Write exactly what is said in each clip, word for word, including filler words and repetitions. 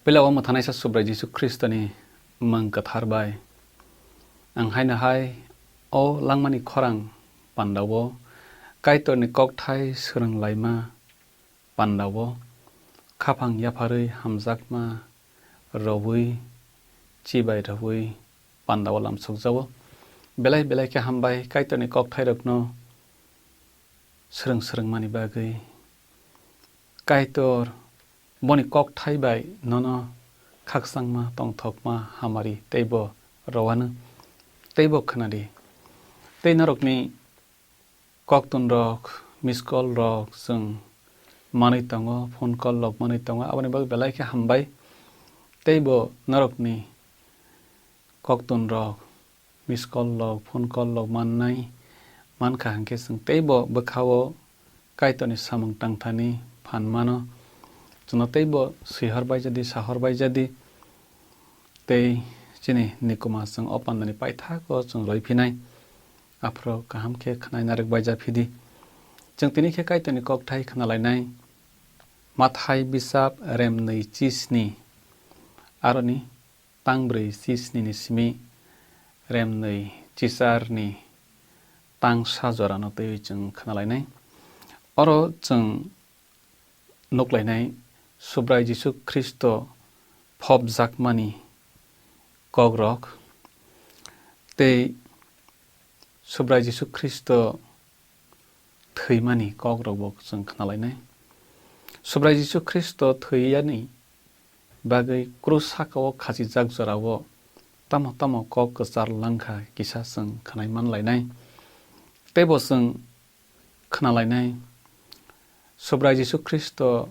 Puila o mwthanaisa Subrai Jisu Khristoni mwng kwthar bai ang haino hai o langmani khorang pandao Kaitorni kokthai swrwng laima pandao khaphang yapharwi hamjakma rwui chibai rwui pandao lamsokjao. Belai belai khe hambai Kaitorni kokthairokno swrwng swrwngmani bagwi. Kaitor boni kokthai bai nono khakchangma, tongthokma, hamari teibo rwano, teibo khwnadi. Tei norokni koktunrok, miss call rok chwng manwi tongo, phone call rok manwi tongo, aboni bagwi belai khe hambai. Teibo norokni koktunrok, miss call rok, phone call rok mannai mankha, hinkhe chwng teibo bwkhao Kaitorni samung tangthani phan mano. Chwngno teibo swihor baijadi, sahor baijadi, tei chini nikuma chwng o pandani paithago chwng roiphinai. Aphuru kaham khe khwnai narwk baija phidi. Chwng tini khe Kaitorni kokthai khwnalainai. Mathai bisap remnwi chisni, aroni tang brwi chisni ni simi remnwi chisarni tang sa jorano twiwi chwng khwnalainai. Oro chwng nuklainai Subrai Jisu Khristo phobjakmani kokrok tei Subrai Jisu Khristo thwimani kokrokbo chwng khwnalainai. Subrai Jisu Khristo thwiyani bagwi krus sakao khachijak jorao tamo tamo kok kwchar langkha kisa chwng khwnai manlainai. Teibo chwng khwnalainai Subrai Jisu Khristo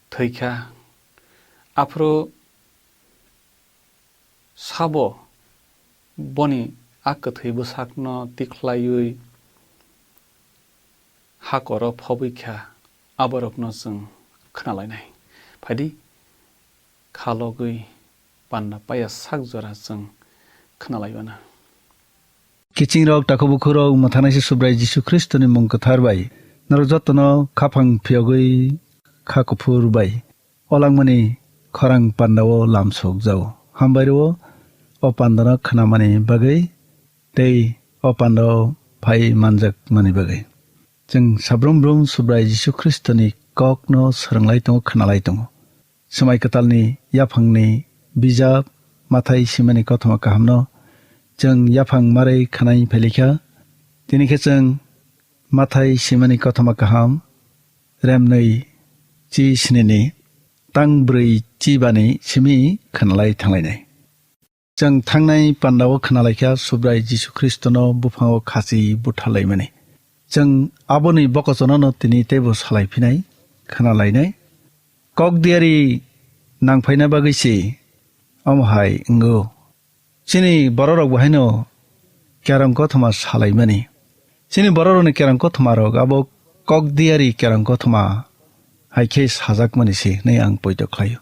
thwikha, aphuru sabo boni a kwthwi bwsakno tikhlaiwi hakoro phobwi kha, aborokno chwng khwnalainai. Phaidi khalogwi panda paya sak jora chwng khwnalaiwana. Kichingrok, takhuk bukhurok, mwthanaisa Subrai Jisu Khristoni mung kwthar bai norok jotono khaphang phiyogwi kha kuphur bai o langmani khorang pandao lamsok jao. Hambai rwo o pandano khnamani bagwi tei o pandao phai manjakmani bagwi. Chwng sabrum brum Subrai Jisu Khristoni kokno swrwnglai tongo, khwnalai tongo. Swmai kwtalni yaphangni bijap Mathai simani kothoma kahamno chwng yaphang marwi khwnai phailikha. Tini khe chwng Mathai simani kothoma kaham remnwi chi snini tang brwi chibani simi khwnalai thanglainai. Chwng thangnai pandao khwnalaikha Subrai Jisu Khristono buphango khachi buthalaimani. Chwng aboni bokochonono tini teibo salai phinai, khwnalainai. Kok diari nangphaina bagwi se omo hai wngo. Chini bororok bo haino kerong kothoma salaimani. Chini bororokni kerong kothomarok abo kok diari kerong kothoma hai khe sajakmani se hwnwi ang poito khlaio.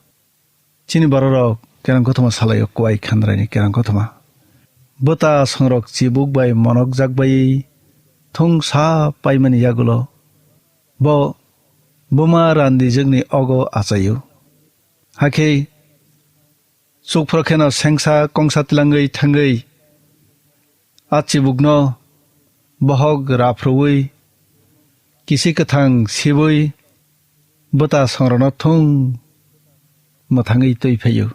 Chini bororok kerong kothoma salaio Kuai Khandraini kerong kothoma. Bwta songrok chibuk bai monokjak bai thung sa paimani yagulo bo buma randijwkni ogo achaio. Hakhe chukphro kheno sengsa kongsa tlangwi thangwi a chibukno bohok raphrwi kisi kwthang sibwi bwta songrokno thung mwthangwi twi phaio.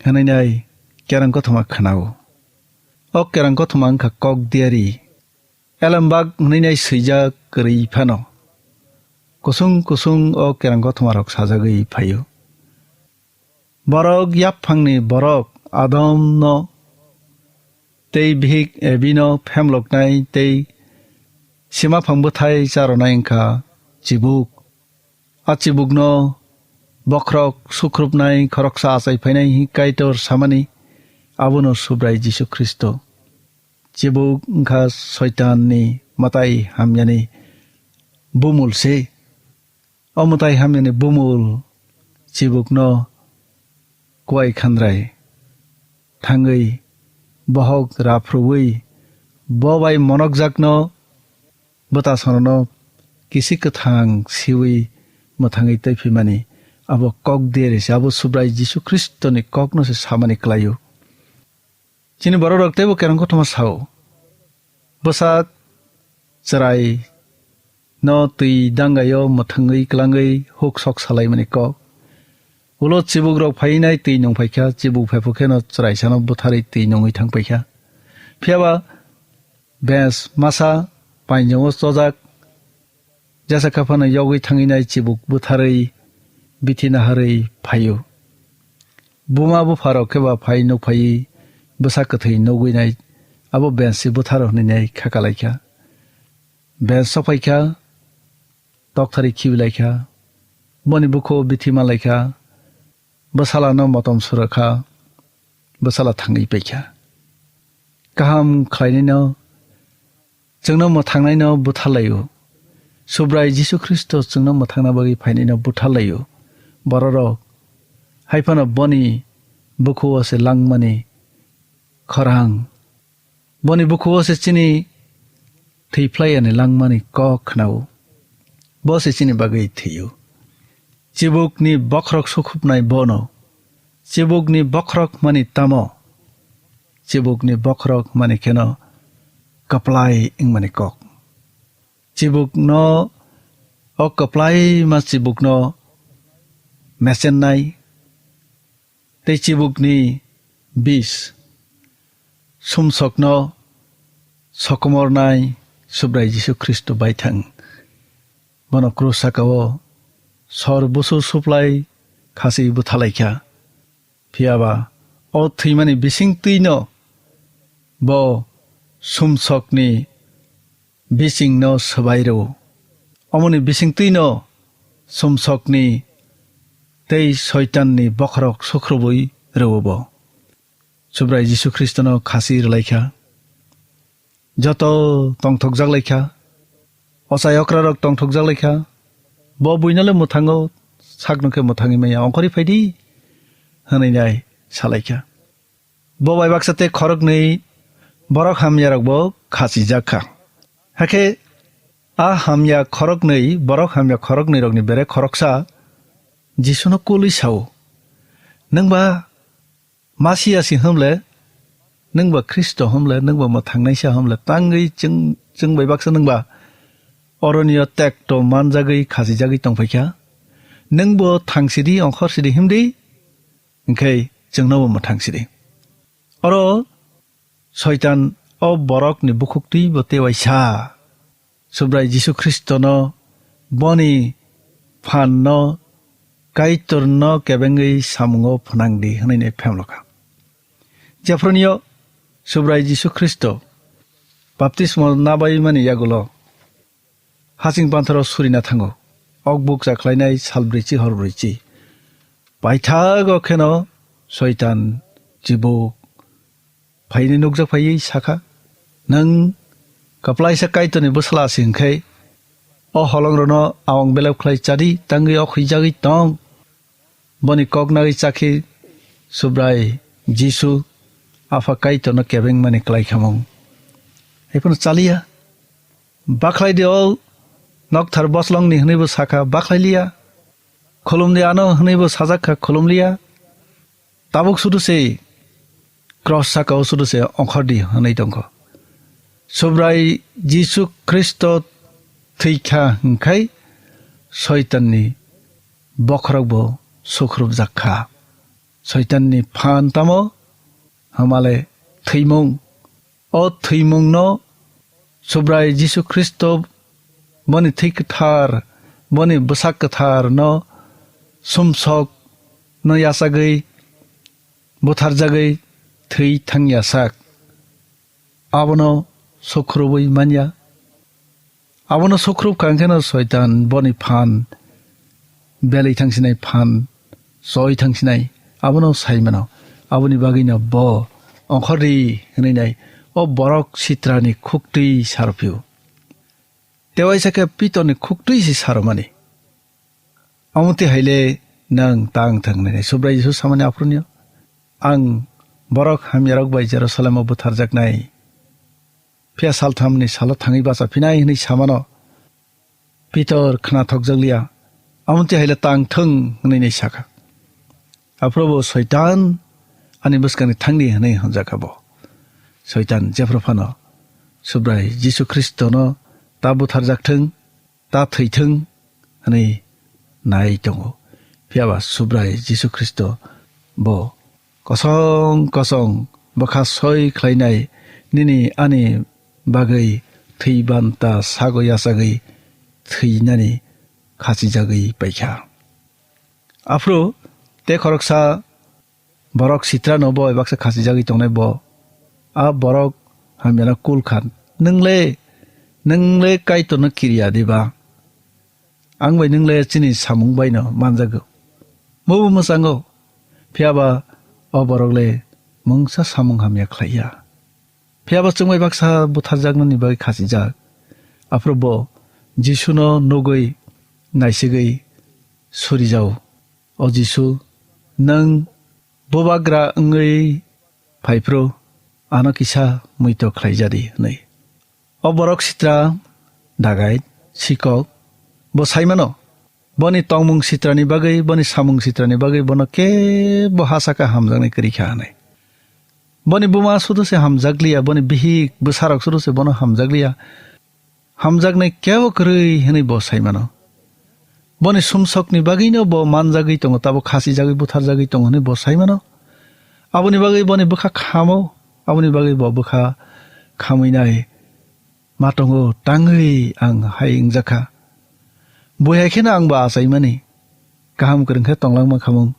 Hwnwi nai kerong kothoma khwnao. O kerong kothoma wngkha kok diari. Elembak hwnwi nai swijak kwrwi phano kusung kusung o kerong kothomarok sajagwi phaio. Borok yaphangni borok Adomno tei bihik Ebino phemloknai tei simaphang bwthai charonai wngkha chibuk. A chibukno bokhorok sukrupnai khoroksa achai phainai hwnwi Kaitor samani, abono Subrai Jisu Khristo. Chibuk wngkha Soitanni mwtai hamyani bumul se. O mwtai hamyani bumul chibukno Kuai Khandrai thangwi bohok raphrwi bo bai monokjakno bwtasongrokno kisi kwthang siwi mwthangwi twiphimani Abo kok deri se, abo Subrai Jisu Khristo ni kok no se samani kwlaio. Chini borok rok teibo kerong kothoma sao. Bwsa chwrai no twi dangaio mwthangwi kwlangwi huk sok salaimani kok. Ulo chibuk rok phainai twi nung phaikha, chibuk phaiphuk kheno chwraisano butharwi twi nungwi thang paikha. Phiyaba bens masa painjongo chojak, jesa kha phano yogwi thangwi nai chibuk butharwi bithi naharwi phaio. Buma bupha rok khe ba phai nuk phaiwi bwsa kwthwi nugwi nai abo bens si butharo hwnwi nai kha kalaikha. Bens sok phaikha, tokthari khibilaikha, boni bukhuo bithi manlaikha, bwsalano motom sura kha, bwsala thangwi paikha. Kaham khlainaino, chwngno mwthangnaino butharlaio. Subrai Jisu Khristo chwngno mwthangna bagwi phainaino butharlaio. Bororok hai phano boni bukhuo se langmani khorang. Boni bukhuo se chini thwi phlaiyani langmani kok khnao. Bo se chini bagwi thwio. Chibukni bokhorok sukhupnai bono. Chibukni bokhorok hwnmani tamo? Chibukni bokhorok hwnmani kheno kwplai wngmani kok. Chibukno, o kwplaima chibukno mechennai tei chibukni bis sumsokno sokomornai Subrai Jisu Khristo baithang. Bono krus sakao sor busu suplai khasi buthalaikha. Phiyaba o thwimani bisingtwino bo sumsokni bisingno swbai rwo. Omoni bisingtwino sumsokni tei Soitanni bokhorok sukhrubwi rwo bo. Subrai Jisu Khristono khasi rwlaikha. Joto tongthokjak laikha. Ochai okrarok tongthokjak laikha. Bo buinole mwthango, sakno khe mwthangwi maya, ongkhorwi phaidi, hwnwi nai salaikha. Bo bai baksa tei khoroknwi borok hamyarokbo khachijak kha. Hakhe a hamya khoroknwi, borok hamya khoroknwirokni bere khoroksa Jisuno kulwi sao, "Nwng ba Masia si hwnle, nwng ba Khristo hwnle, nwng ba mwthangnaisa hwnle, tangwi chwng, chwng bai baksa nwng ba oronio tekto manjagwi khachijagwi tongphaikha. Nwngbo thangsidi, ongkhorsidi himdi, hwnkhe chwngnobo mwthangsidi." Oro Soitan o borokni bukhuktwibo tewaisa Subrai Jisu Khristono boni phanno Kaitorno kebengwi samungo phnangdi hwnwi phemlokha. Jephronio Subrai Jisu Khristo baptismo nabaimani yagulo hasing panthoro surina thango. Okbuk chakhlainai sal brwichi hor brwichi. Paithago kheno Soitan chibuk phaini nukjak phaiwi sakha, "Nwng kwplaisa Kaitorni bwsala si hwnkhe, o holongrokno awang belep khlai chadi, tangwi o khuijagwi tong." Boni kok nagwi chakhi Subrai Jisu Apha Kaitorno kebengmani klaikhamung. Haiphano chaliya. Bakhlai di o nokthar boslongni hwnwibo sakha, bakhlai liya. Khulum di ano hwnwibo sajak kha, khulum liya. Tabuk sudu se cross saka o sudu se ongkhor di hwnwi tongkho. Subrai Jisu Khristo thwikha hwnkhe Soitanni bokhorokbo sukhrubjak kha. Soitanni phan tamo? Hamale thwimung. O thwimungno Subrai Jisu Khristo boni thwi kwthar, boni bwsak kwtharno sumsokno yachagwi, butharjagwi thwi thangya sak. Abono sukhrubwi manya. Abono sukhrub kha hwnkhe no Soitan boni phan belai thangsinai, phan soi thangsinai, abono sai mano. Aboni bagwino bo ongkhor ri hwnwi nai o borok sitrani khuktwi sarphio. Tewaisa khe Pitorni khuktwi se saromani. Omo twi haile nwng tang thang nai Subrai Jisu samani aphurunio, "Ang borok hamyarok bai Jerusalemo butharjaknai. Phiya salthamni salo thangwi bacha phinai," hwnwi samano. Pitor khnathokjak liya, Amo twi hai le tang thung hwnwi nai sa kha. Aphuru bo Soitan ani bwskangni thangdi hwnwi hwnjak kha bo. Soitan jephru phano Subrai Jisu Khristono ta butharjak thung, ta thwi thung hwnwi nai tongo. Phiya ba Subrai Jisu Khristo bo kosong kosong bwkha soi khlainai nini ani bagwi thwi banta sago yachagwi thwinani khachijagwi paikha. Aphuru tei khoroksa borok sitrano bo bai baksa khachijagwi tongnai bo. A borok hamyano kul kha. Nwng le, nwng le Kaitorno kiriya diba? Ang bai nwng le chini samung baino manjago. Mubo mwchango. Phiya ba o borok le mungsa samung hamya khlaiya. Phiya ba chwng bai baksa butharjaknani bagwi khachijak. Aphuru bo Jisuno nugwi naisigwi surijao. O Jisu, nwng bubagra wngwi phaiphru ano kisa muitok khlaijadi hwnwi. O borok sitra, dagait, sikok, bo saimano. Boni tongmung sitrani bagwi, boni samung sitrani bagwi bono kebo ha saka hamjaknai kwrwi kha hwnwi. Boni buma sudu se hamjakliya, boni bihik bwsarok sudu se bono hamjakliya. Hamjaknai kebo kwrwi hwnwi bo saimano. Boni sumsokni bagwino bo manjagwi tongo, tabo khachijagwi butharjagwi tongo hwnwi bo saimano. Aboni bagwi boni bwkha khamo, aboni bagwi bo bwkha khamwi nai. Ma tongo, tangwi ang hai wngjakha. Bui hai kheno ang bo achaimani. Kaham kwrwng khe tonglangma khamung.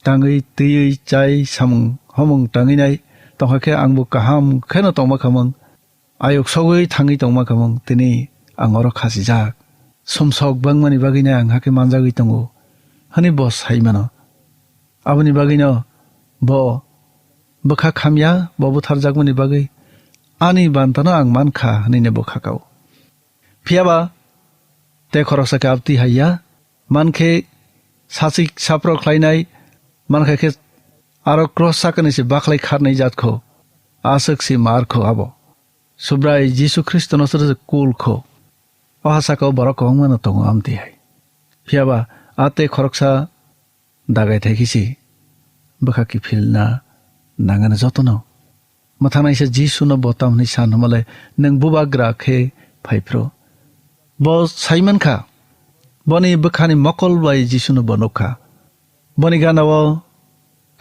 Tangwi twiwi chai samung homung tangwi nai tongkha khe ang bo kaham kheno tongma khamung. Ayuk sogwi thangwi tongma khamung, tini ang oro khachijak. Sumsok bangmani bagwi nai ang hakhe manjagwi tongo, hwnwi bo saimano. Aboni bagwino bo bwkha khamya, bo butharjakmani bagwi ani bantano ang mankha, hwnwi bo khakao. Phiya ba tei khoroksa khe abtwi hai ya, mankhe sachik sapro khlainai, mankha khe aro cross sakani se bakhlai kharnai jat kho, aswk se mar kho abo. Subrai Jisu Khristono soro se kul kho. O ha saka o borok kwbangma no tongo amtwi hai. Phiya ba a tei khoroksa dagai thai khe se bwkha kiphilna nangani jotono. Mwthangnaisa Jisuno bo tamni san hwnmale, nwng bubagra khe phaiphru. Bo saimankha, boni bwkhani mokol bai Jisuno bo nukha. Boni ganao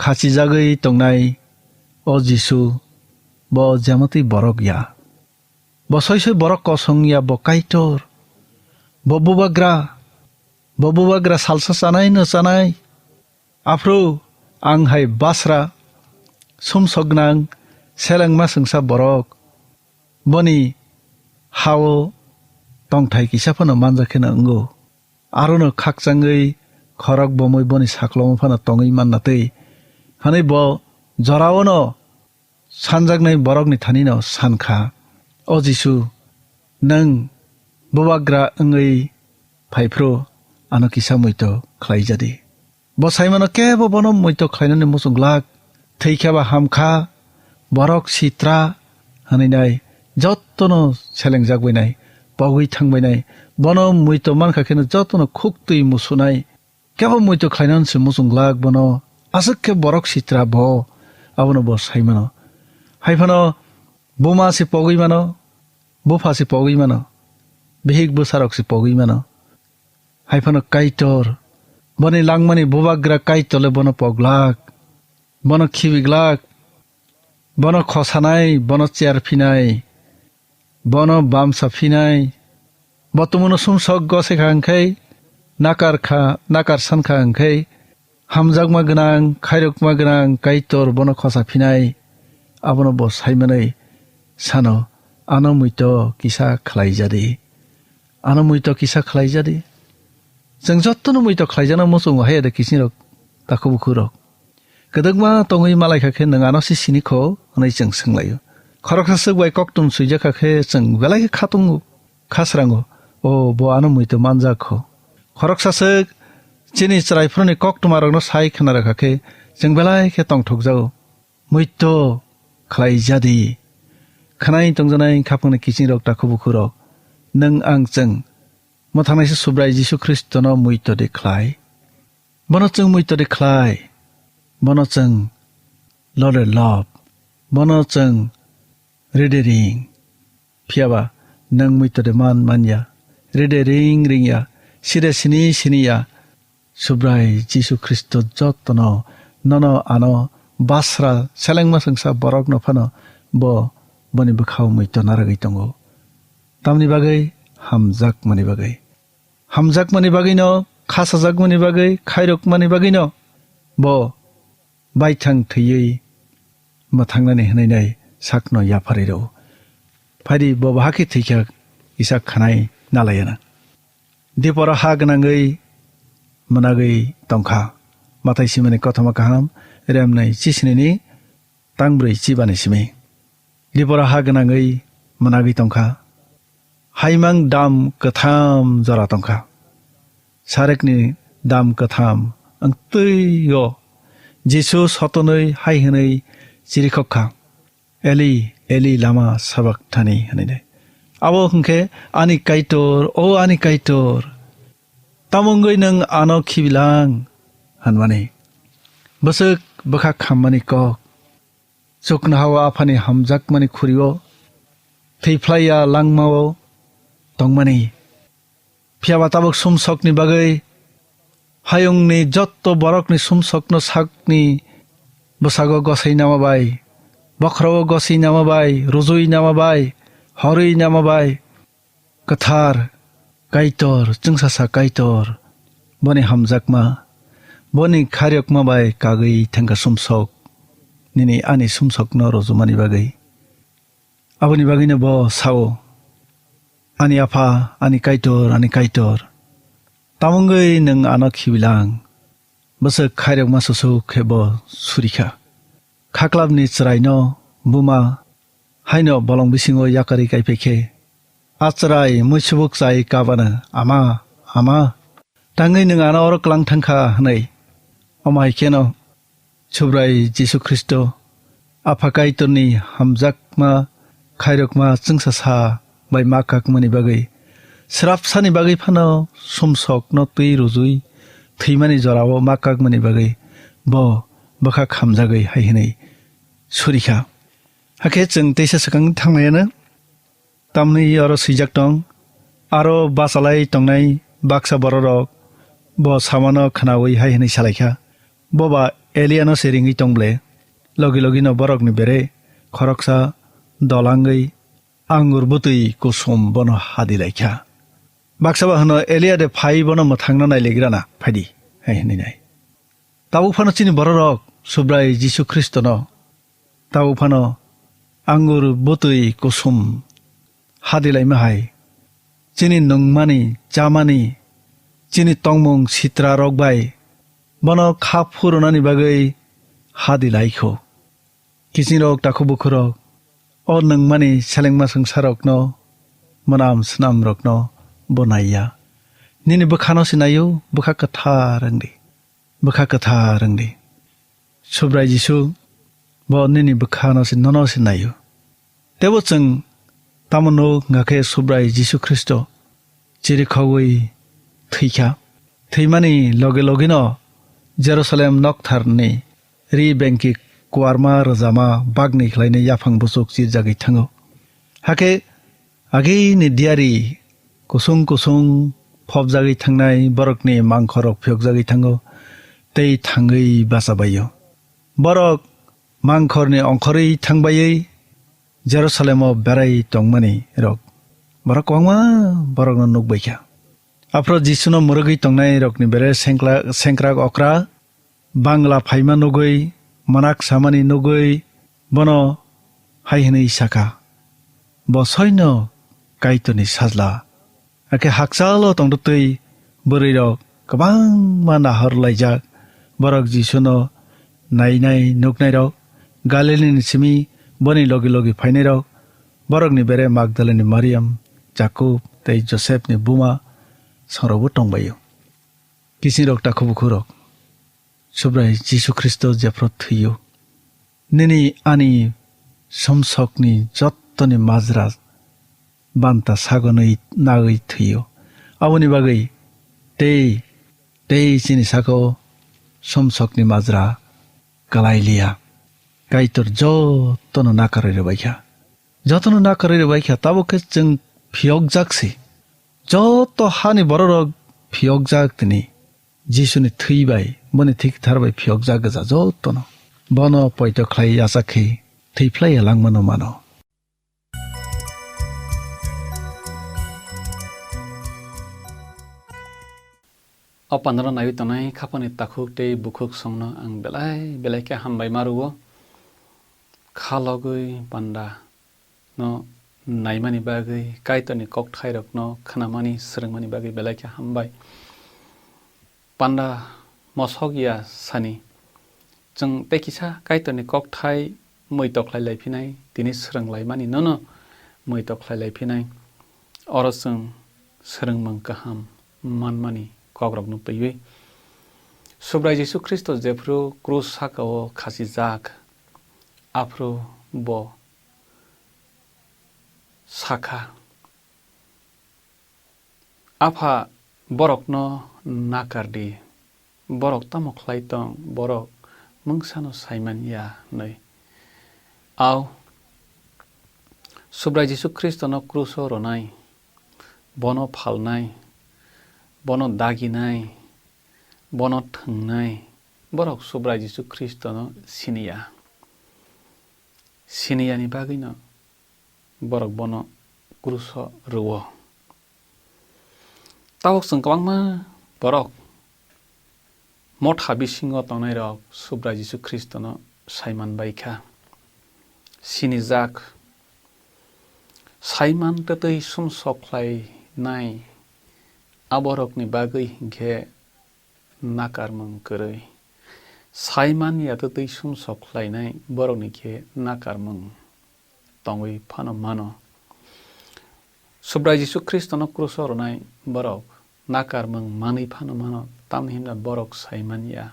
khachijagwi tongnai o Jisu, bo jemotwi borok ya. Bo soi soi borok kosong ya, bo Kaitor, bo bubagra, bo bubagra salsa chanai no chanai. Aphru ang hai basra, sumsok gnang, selengma swngsa borok, boni hao tongthai kisa phano manja kheno wngo. Arono khakchangwi khorok bomwi boni saklomo phano tongwi manna twi, hwnwi bo joraono sanjaknai borokni thanino sankha, "O Jisu, nwng bubagra wngwi phaiphru ano kisa muito khlaijadi." Bo saimano kebo bono muito khlainani muchung glak, thwi khe ba ham kha, borok sitra hwnwi nai jottono selengjak bai nai, pogwi thang bai nai, bono muito mankha kheno jottono khuktwi musunai. Kebo muito khlainani se muchung glak bono, aswk khe borok sitra bo abono bo sai mano. Hai phano buma se pogwi mano, bupha se pogwi mano, bihik bwsarok se pogwi mano. Hai phano Kaitor, boni langmani bubagra Kaitor le bono poglak, bono khibiglak, bono khosanai, bono cherphinai, bono bamsa phinai. Bo tumuno sumsok gose kha hwnkhe, nakar kha, nakar san kha hwnkhe, hamjakma gwnang, khairokma gwnang Kaitor bono khosa phinai. Abono bo saimanwi sano, "Ano muito kisa khlaijadi." Ano muito kisa khlaijadi. Chwng jottono muito khlaijakna muchungo, haiya de kisingrok, takhuk bukhurok. Kwdwkma tongwi malaikha khe nwng ano se sini kho hwnwi chwng swnglaio. Khoroksa swk bai koktun swijak kha khe chwng belai khe khatungo, khasrango, "O, bo ano muito manjak kho." Khoroksa swk chini chwraiphuruni koktwmarokno sai khna rwkha khe chwng belai khe tongthokjago. Muito khlaijadi. Khwnai tongjanai khapangni kisingrok, takhuk bukhurok, nwng ang chwng Mwthangnaisa Subrai Jisu Khristono muitor de khlai. Bono chwng muitor de khlai. Bono chwng lole lob. Bono chwng ride ring. Phiyaba nwng muitor de man manya. Ride ring ringya. Side sini siniya. Subrai Jisu Khristo jotono nono ano basra selengma sengsa borokno phano bo boni bwkhao muitor naragwi tongo. Tamni bagwi? Hamjakmani bagwi. Hamjakmani bagwino, khasajakmani bagwi, khairokmani bagwino bo baithang thwiwi mwthangnani hwnwi nai sakno yapharwi rwo. Phaidi bo bahai khe thwikha kisa khanai nalaiya na. Diporo ha gwnangwi mwnagwi tongkha. Mathai simani kothoma kaham, remnai chisnini tangbrwi chibani simi. Dipora ha gwnangwi mwnagwi tongkha. Haimang dam kwtham jora tongkha. Sarekni dam kwtham wngtwi-o Jisu sotonwi hai hwnwi chirikhok kha, "Eli, Eli, lama sabakthani?" hwnwi. Abo hwnkhe, "Ani Kaitor, o ani Kaitor, tamo wngwi nwng ano khibilang?" hwnmani. Bwswk bwkha khammani kok. Chuknohao Aphani hamjakmani khuri-o thwiphlaiya langma-o tongmani. Phiyaba tabuk sumsokni bagwi hayungni jotto borokni sumsokno sakni bwsago goswi nama bai, bokhorogo goswi nama bai, rujui nama bai, horwi nama bai, kwthar Kaitor, chwngsasa Kaitor, boni hamjakma, boni khairokma bai kagwi thangkha sumsok, nini ani sumsokno rojomani bagwi. Aboni bagwino bo sao, "Ani Apha, ani Kaitor, ani Kaitor, tamo wngwi nwng ano khibilang?" Bwswk khairokma susuk khe bo surikha. Khaklapni chwraino buma haino bolong bisingo yakarwi kaiphai khe, a chwrai muisubuk chai kabano, "Ama, ama, tangwi nwng ano oro kwlang thangkha," hwnwi. Omo hai kheno Subrai Jisu Khristo, Apha Kaitorni hamjakma, khairokma chwngsasa bai ma kakmani bagwi, srapsani bagwi phano sumsokno twi rujui thwimani jorao ma kakmani bagwi bo bwkha khamjagwi hai hwnwi surikha. Hakhe chwng teisa swkang thangnaiyano tamni oro swijak tong, aro bachalai tongnai baksa bororok bo samano khnaui hai hwnwi salaikha, "Boba Eliano se ringwi tong ble?" Logi logino borokni bere khoroksa dolangwi angur bwtwi kusom bono hadi laikha. Baksa ba hwno, "Elia de phai bono mwthangna nailegrana, phaidi," hai hwnwi nai. Tabuk phano chini bororok Subrai Jisu Khristono, tabuk phano angur bwtwi kusom hadi laima hai, chini nungmani, chamani, chini tongmung sitra rok bai bono kha phurunani bagwi hadi laikho. Kiching rok, takhuk bukhuk rok, o nungmani selengma swngsa rokno, mwnam swnam rokno bo naiya. Nini bwkhano se naio, bwkha kwthar wngdi. Bwkha kwthar wngdi. Subrai Jisu bo nini bwkhano se, nono se naio. Tebo chwng tamo nuk hwnkha khe Subrai Jisu Khristo chirikhogwi thwikha. Thwimani loge logeno Jerusalem noktharni ri bengki kuarma rwjama bagni khlainai yaphang buchuk chirjagwi thango. Hakhe agini diari kusung kusung phobjagwi thangnai borokni mangkhorrok phiyokjagwi thango tei thangwi bachabaio. Borok mangkhorni ongkhorwi thangbaiwi Jerusalemo berai tongmani rok borok kwbangma borokno nukbaikha. Aphro Jisuno mwrwgwi tongnai rokni bere sengkla-, sengkrak okra, bangla phaima nugwi, mwnak samani nugwi bono hai hwnwi sakha, "Bo soino Kaitorni Sajla." Hakhe hakchalo tongtwtwi bwrwirok kwbangma nahor laijak. Borok Jisuno nainai nuknairok, Galilini simi boni logi logi phainairok, borokni bere Magdalani Mariam, Jakub tei Josepni buma songrokbo tongbaio. Kisingrok takhuk bukhukrok, Subrai Jisu Khristo jephru thwio, nini ani sumsokni jottoni majra banta sagonwi nagwi thwio. Aboni bagwi tei, tei chini saka-o sumsokni majra kwlai liya. Kaitor jotono nakarwi rwbaikha. Jotono nakarwi rwbaikha, tabuk khe chwng phiyokjak se. Joto hani bororok phiyokjak tini. Jisuni thwi bai, boni thwi kwthar bai phiyokjak gwja jotono. Bono poito khlai yachak khe thwi phlai ya langmano mano. O pandaro naiwi tongnai khapani takhuk tei bukhuk songno ang belai belai khe hambai ma rwo. Kha logwi panda no naimani bagwi, Kaitorni kokthairokno khnamani, swrwngmani bagwi belai khe hambai. Panda mosok ya sani, chwng tei kisa Kaitorni kokthai mui tokhlai lai phinai, tini swrwng laimani nono mui tokhlai lai phinai. Oro chwng swrwngmung kaham manmani kokrokno twiwi. Subrai Jisu Khristo jephru krus saka-o khachijak, aphru bo sakha, "Apha, borokno nakar di. Borok tamo khlai tong, borok mungsano saiman ya," hwnwi. Au, Subrai Jisu Khristono kruso rwnai, bono phalnai, bono daginai, bono thwngnai, borok Subrai Jisu Khristono siniya. Siniyani bagwino borok bono kruso rwo. Tabuk chwng kwbangma borok motha bisingo tongnairok Subrai Jisu Khristono saiman bai kha. Sinijak, saiman twtwi sumsok khlainai aborokni bagwi hinkhe nakarmung kwrwi. Saiman ya twtwi sumsok khlainai borokni khe nakarmung tongwi phano mano. Subrai Jisu Khristono kruso rwnai borok nakarmung manwi phano mano, tamni hwnba borok saiman ya.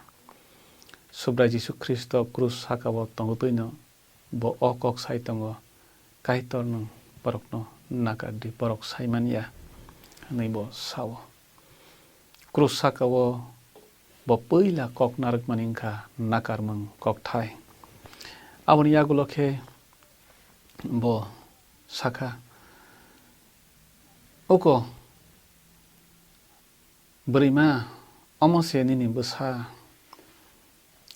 Subrai Jisu Khristo krus saka-o tongtwino bo o kok sai tongo, "Kaitor, nwng borokno nakar di, borok saiman ya," hwnwi bo sao. Krus saka-o bo puila kok narwkmani wngkha nakarmung kokthai. Aboni yagulo khe bo sakha, "Oko bwrwima, omo se nini bwsa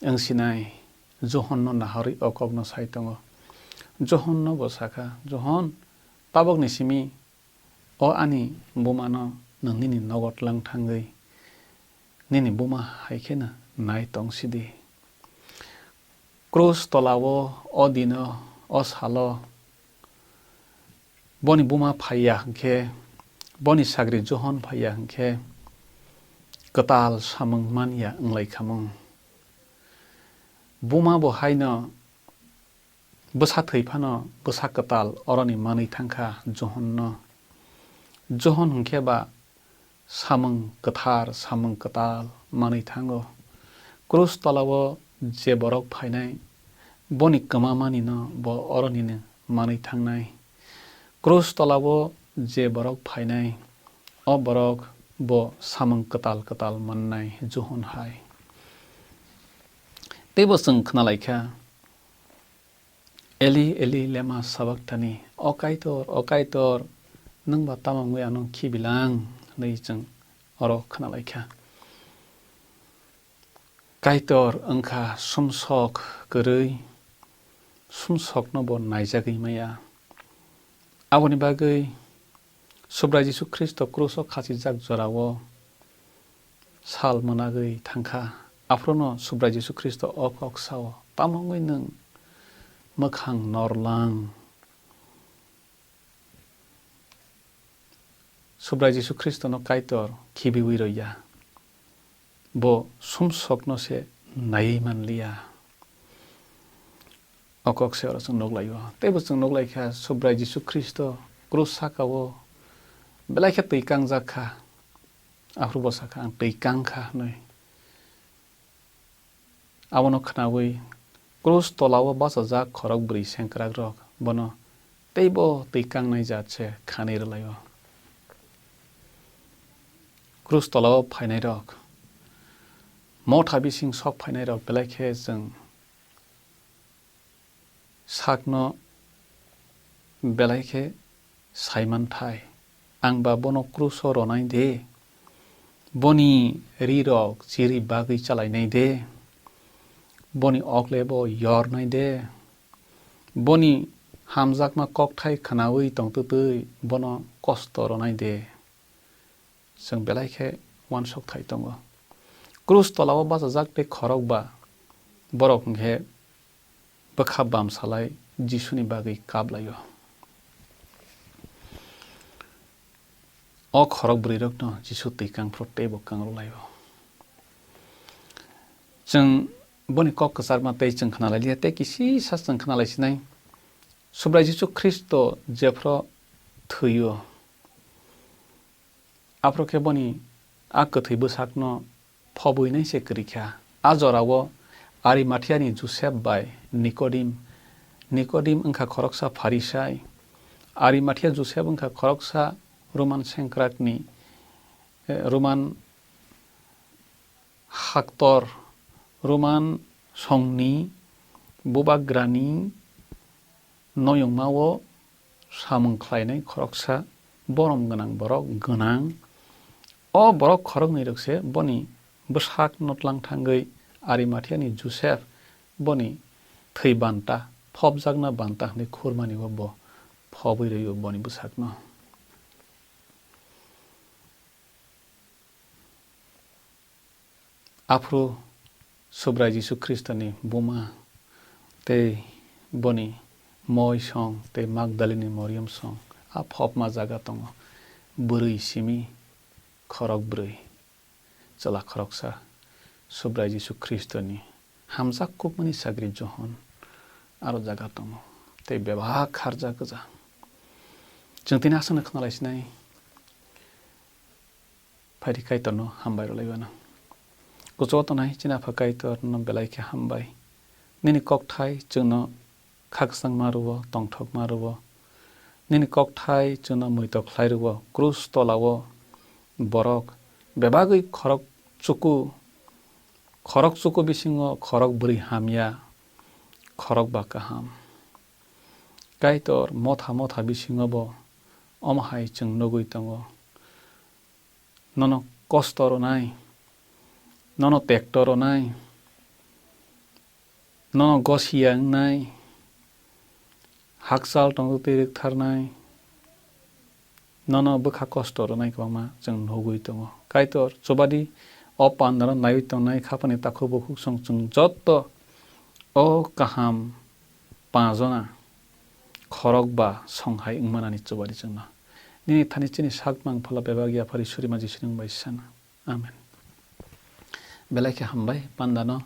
wngsinai." Johonno nahorwi o kokno sai tongo. Johonno bo sakha, "Johon, tabukni simi o ani bumano nwng nini nogo tlang thangwi nini buma hai kheno nai tong sidi." Krus tolao o dino, o salo boni buma phaiya hwnkhe, boni sagri Johon phaiya hwnkhe, kwtal samung man ya wnglaikhamung. Buma bo haino bwsa thwi phano bwsa kwtal oroni manwi thangkha Johonno. Johon hwnkhe ba samung kwthar, samung kwtal manwi thango. Krus tolao je borok phainai, boni kwmamanino bo oronino manwi thangnai. Krus tolao je borok phainai, o borok bo samung kwtal kwtal mannai Johon hai. Teibo chwng khnalaikha, "Eli, Eli, lema sabakhtani?" "O Kaitor, o Kaitor, nwng ba tamo wngwi ano khibilang?" hwnwi chwng oro khnalaikha. Kaitor wngkha sumsok kwrwi, sumsokno bo naijagwi maya. Aboni bagwi Subrai Jisu Khristo kruso khachijak jorao sal mwnagwi thangkha. Aphruno Subrai Jisu Khristo o kok sao, "Tamo wngwi nwng mwkhang norlang?" Subrai Jisu Khristono Kaitor khibiwi rwya. Bo sumsokno se naiwi manliya. O kok se oro chwng nuklaio. Teibo chwng nuklaikha, Subrai Jisu Khristo krus sakao belai khe twi kangjak kha. Aphuru bo sakha, "Ang twi kang kha," hwnwi. Abono khnaui krus tolao bachajak khorok bwrwi sengkrakrok bono teibo twi kangnai jat se khanwi rwlaio. Krus tolao phainairok, motha bising sok phainairok belai khe chwng sakno belai khe saimanthai, ang ba bono kruso ronai de, boni rirok chiri bagwi chalainai de, boni oklebo yornai de, boni hamjakma kokthai khnaui tongtwtwi bono kosto ronai de. Chwng belai khe uansuk thai tongo. Krus tolao bachajak tei khorokba borok hwnkhe bwkha bam salai Jisuni bagwi kap lai-o. O khorok bwrwirokno Jisu twi kang phuru teibo kang rw lai-o. Chwng boni kok kwcharma tei chwng khna lai liya, tei kisisa chwng khna lai sinai. Subrai Jisu Khristo jephru thwi-o, aphuru khe boni a kwthwi bwsakno phobwi nai se kwrwi kha. A jorao Arimathiani Josep bai Nikodim, Nikodim wngkha khoroksa Pharisai, Arimathia Josep wngkha khoroksa Roman sengkrakni, eh, Roman haktor, Roman songni bubagrani noyungmao samung khlainai khoroksa borom gwnang borok gwnang. O borok khoroknwi rok se boni bwsak no tlang thangwi Arimathiani Josep boni thwi banta, phobjakna banta hwnwi khurmani o bo phobwi rw-o boni bwsakno. Aphuru Subrai Jisu Khristoni buma tei boni moi song tei Magdalini Moriam song a phobma jaga tongo. Bwrwi simi khorok bwrwi, chwla khoroksa, Subrai Jisu Khristoni hamjak kukmani sagri Johon aro jaga tongo tei bebak kharjak gwja. Chwng tini aswkno khna lai sinai. Phaidi Kaitorno hambai rwlai anw. Kuchugo tongnai chini Apha Kaitorno belai khe hambai. Nini kokthai chwngno khakchangma rwo, tongthokma rwo. Nini kokthai chwngno muitok khlai rwo. Krus tolao borok bebagwi khorok chuku, khorok chuku bisingo khorok bwrwi hamya, khorok ba kaham. Kaitor motha motha bisingo bo omo hai chwng nugwi tongo. Nono kosto rwnai, nono tekto rwnai, nono gosia wngnai, hakchal tongtwi rwktharnai, nono bwkha kosto rwnai kwbangma chwng nugwi tongo. Kaitor chubadi o pandano naiwi tongnai khapani takhuk bukhuk song chwng jotto o kaham panchjona khorok ba song hai wngmanani chubadi chwngno. Nini thani chini sak mang phala bebak yaphari surima Jisuni wng bai sana. Amen. Belai khe hambai pandano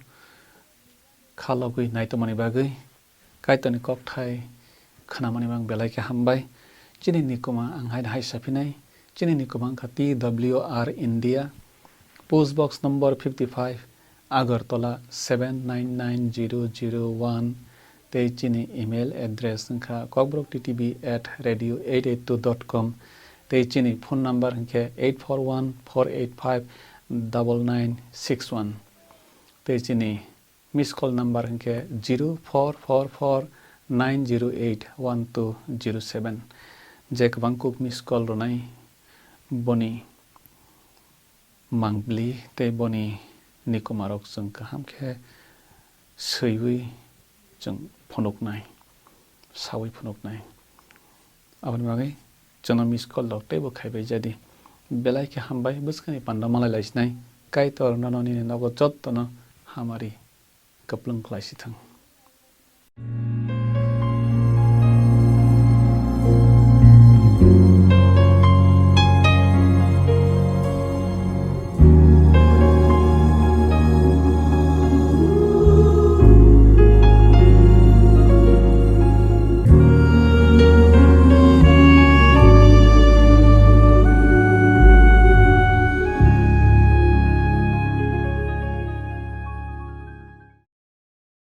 kha logwi naitomani bagwi. Kaitorni kokthai khnamani mang belai khe hambai. Chini nikuma ang haino hai saphinai. Chini nikuma wngkha T W R India, post box number fifty five, Agartala seven nine nine zero zero one, tei chini email address wngkha kokborok T T V at radio eight eight two dot com, tei chini phone number hwnkhe eight four one four eight five double nine six one, tei chini miss call number hwnkhe zero four four four nine zero eight one two zero seven. Je kwbang kuk miss call rwnai boni mangpili tei boni nikumarok chwng kaham khe swiwi chwng phunuknai, saui phunuknai. Aboni bagwi chwngno miss call rok teibo khaibai jadi. Belai khe hambai, bwskangni panda malai lai sinai. Kaitor nono nini nogo jottono hamari kwplwng khlai si thang.